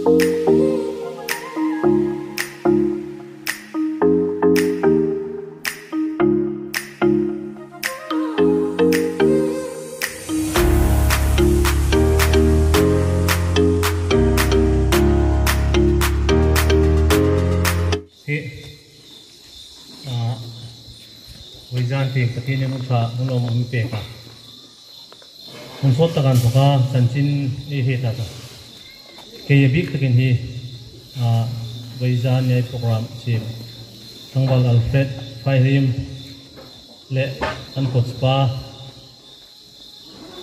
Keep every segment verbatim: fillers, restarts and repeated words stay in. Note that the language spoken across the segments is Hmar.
Hi, a, vawizan tieng Pathienin hun ṭha hun lawmum a mi pek a. Hun sawt taka inthawka chanchin ei hriet ta ta. Kei a bik takin hi, a, vawizan ni ei program siem Tlangval Alfred Faihriem le an coach pa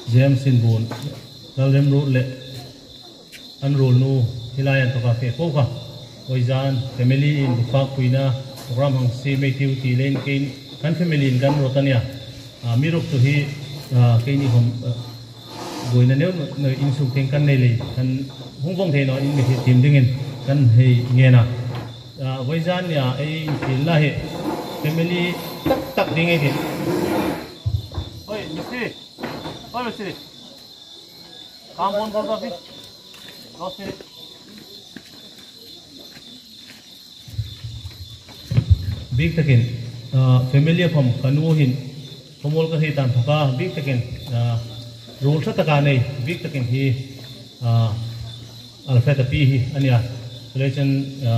James Inbuon, Lalremruot le an ruolnu hi lai inthawka fe po kha. Vawizan family-in bu fakpuina program hang siem ei tiu ti leiin keiin kan family-in kan ruot a nih a. A, mi ruk chu hi, a, keini khawm, a, buoina neu, neu insuk tieng kan nei leiin kan hung vawng thei naw in mi hriet tiem dingin kan hei ngen a. A, vawizan nia ei infielna hi family tak tak ding ei tih. Oi, Mister. Oi, Mister. Kam bon kar do, please. Dos minute. Bik takin, a, family a khawm ka nu hin khawmuol ka hriet ta inthawka bik takin, a, ruol ṭha taka nei, bik takin hi, a, Alfred a pi hi a nih a. Leiin, a,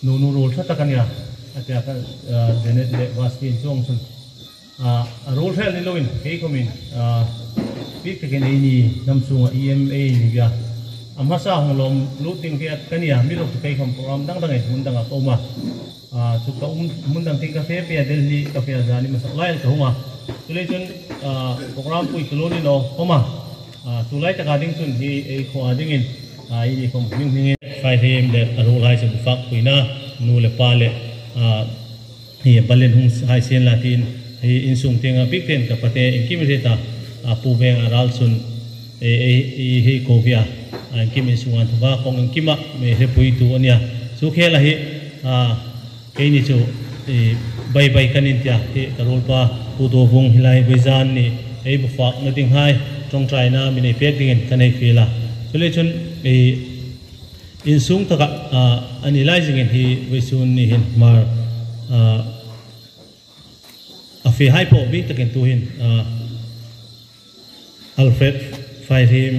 nunu ruol ṭha tak a nih a, a tia ka, a, Janet le Vasti-in chuong chun. A, a ruol hre ni loin, kei khawmin, a, bik takin eini hnam sunga E M ei ni bia. A hmasa hung lawm lut ding bia ka nih a, mi ruk chu kei khawm program dang dangin hmun danga ka um a. A, chu ka um hmun dang tieng ka fe pei a, Delhi ka fe a, zani hmasa lai ka hung a. Chuleiin chun, a, program pui ka lo ni naw khawma. A, tulai taka ding chun hi ei khuo a dingin, a, eini khawm hming hmingin Faihriem le a ruolhai chu bu fakpuina nu le pa le, a, hi balen hung hai sien la tiin hi insung tienga bik takin ka pate iengkim hriet ta, a, Pu Venga ral chun ei, ei, ei hei ko via, a, iengkim insunga inthawka kawng iengkima mi hrepuitu a nih a. Chu khela hi, a, keini chu, e, bye bye kan inti a, hi ka ruolpa Pu Tuovung hi lai vawizan ni ei bu fakna dinghai ṭawngṭaina mi nei pek dingin kan hei fiel a. Chuleiin chun, e, insung taka, a, a ni lai zingin hi vawisun ni hin Hmar, a, a fehai po bik takin tuhin, a, Alfred Faihriem,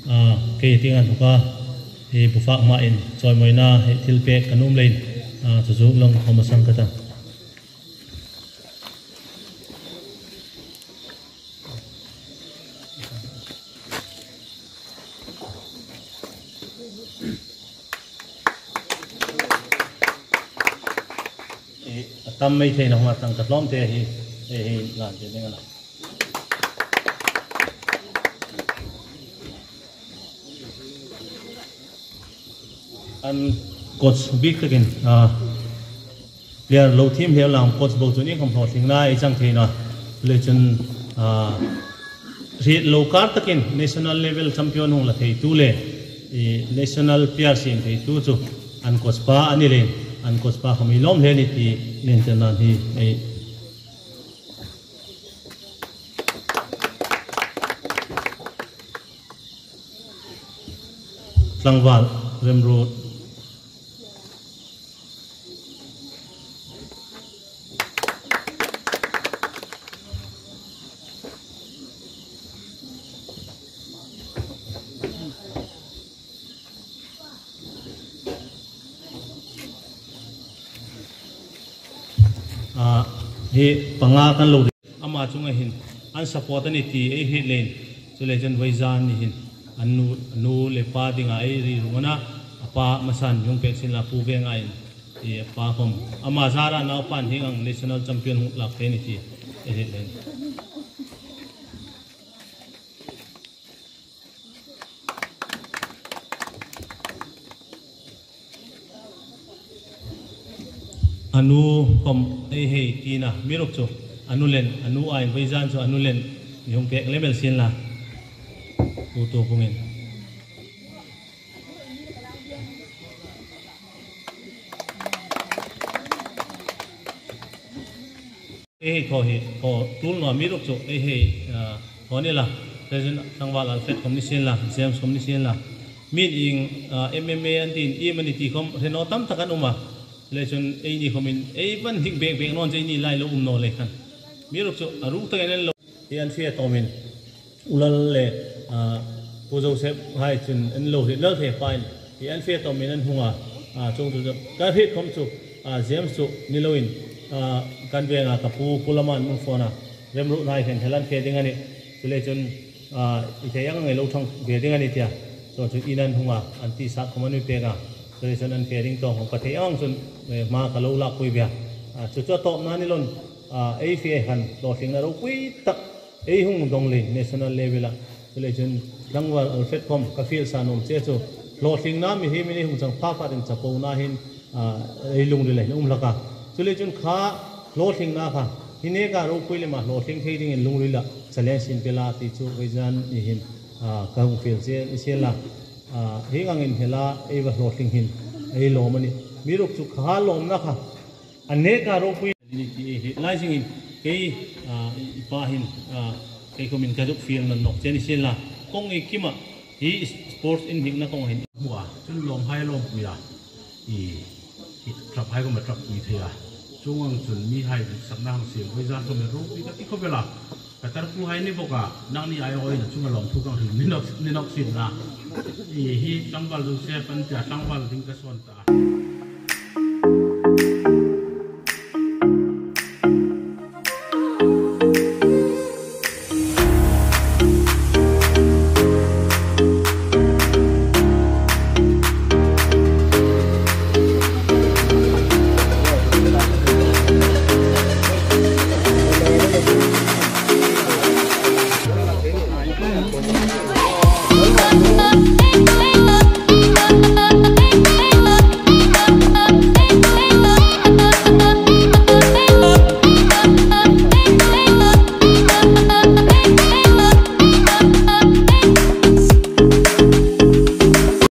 a, kei tienga inthawka hi bu fak hmain chawimawina hi thil pek ka nuom leiin, a, chu chu lang khawm a sang ka ta. E, a tam mei theina hunga tang ka tlawmte hi, e, hi lan te ding a na. An coach bik takin, a, player lo thiem hle lang coach bo chun iengkhawm hlawtlingna ei chang thei naw. Leiin chun, a, hriet lo kar takin national level champion hung la theitu le, e, national player siem theitu chu an coach pa a ni leiin, an coach pa khawm ei lawm hle a nih ti lentirnan hi ei Tlangval Remruot. A, hi panga kan lo ama chunga hin an support a nih ti ei hriet leiin, chuleiin chun vawizan ni hin an nu, nu le pa dinga ei ri rung a na, a pa hmasan mi hung pek sien la, Pu Venga in, e, a pa khawm ama zara naupan hieng ang national champion hung lak thei a nih ti ei hriet leiin. A nu khawm ei hei tina, mi ruk chu a nu len, a nu aiin vawizan chu a nu len mi hung pek lem el sien la, Pu Tuovungin. Ei hei thaw hi, thaw tul naw mi ruk chu ei hei, a, thaw ni la. Tlangval Alfred khawm ni sien la, James khawm ni sien la. Min ieng, ah, M M A an tiin, iemani ti khawm hre naw tam tak an um a. Le chun eini khawmin, ei van dik bek bek naw chun eini lai lo um naw lei khan. Amiruokchu, a ruk takin an lo. Hi an fe tawmin, U Lal le, ah, Pu Joseph hai chun an lo hriet lal thei pain. Hi an fe tawmin an hung a, ah, chuong chu chu. Ka hriet khawm chu, ah, James chu ni loin, ah, kan venga ka pu, Pu Laman an phone a. Remruot hai khan hel an fe ding a nih. Chule chun, ah, i thei ang ang ei lo ṭhang ve ding a nih tia. Chuong chu in an hung a, an ti sat khawm an mi pek a. Chule chun an fe ding tawng khawm ka thei ang chun, eh, hma ka lo lak pui ve a. Ah, chu chu a tawpna ni loin, ah, ei fe khan hlawtlingna ropui tak ei hung dong leiin national level-a. Chule chun tlangval Alfred khawm ka fiel sa nuom che chu. Hlawtlingna mihriemhai hung chang pha pha ding chapona hin, ah, ei lungrila hin um hlak a. Chule chun kha hlawtlingna kha hi neka ropui lema hlawtling thei dingin lungrila challenge-in pe la ti chu vawizan ni hin, ah, ka hung fiel che ni sien la. Ah, hieng angin hela ei va hlawtling hin ei lawm a nih. Amiruokchu kha lawmna kha a neka ropui ni ti hi lai zingin kei, ah, i pa hin, ah, kei khawmin ka zuk fiel nawn nawk che ni sien la. Kong ei kima hi sports inhnikna kong hin. Hmu a, chun lawmhai lawmpui a. I, i ṭaphai khawm a ṭappui thei a. Chuong ang chun mihai ditsakna hang siem, vawizan khawm ropui ka ti khawp el a. Ka tarpuhai ni bawk a, nangni aiawin a chunga lawmthu ka hril ni nawk, ni nawk sien la. I, hi tlangval Joseph an tia, tlangval ding ka sawn ta.